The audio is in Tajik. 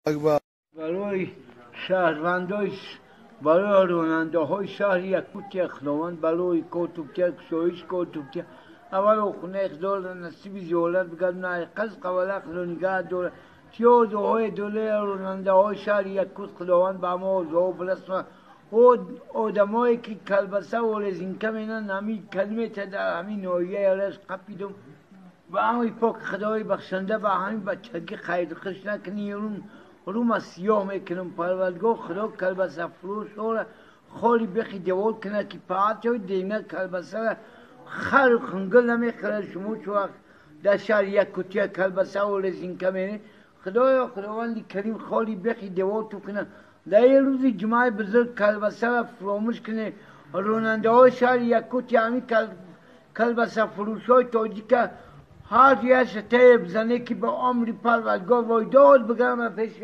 Барои шаҳрвандои, барои ронандаҳои шаҳри Якутия Худованд барои котубтия, кушоиш котубтия, аввало хонаи Худоро насиби зиёрат бигардона, қаз қавала Худо нигаҳ дора. Чӣ орзуҳое дора ронандаҳои шаҳри Якут, Худованд ба ҳама орзуҳо бирасонад. Одамое ки калбаса ва резинка менанд, ҳамин калимета дар ҳамин ноҳияи Рашт қапидум. Ба амри пок Худои бахшанда ба ҳамин бачагӣ хайрухуш накунӣ, рума сиёҳ мекунам. Парвардгор Худо калбасафурӯшҳоро холи бехи девор кунад, ки паатои дина калбасара хару хунгул намехӯрад. Шумо чу вақт дар шаҳри Якутия калбаса ва резинка менед, Худоё, Худованди Карим холи бехи девор ту кунад. Дар ин рӯзи ҷумъаи бузург калбасара фуромӯш кунед. Ронандаҳои шаҳри Якутия, ҳамин калбасафурӯшҳои тоҷика ҳар яша тае бизане, ки ба амри Парвардгор войдод бигӯям пеши.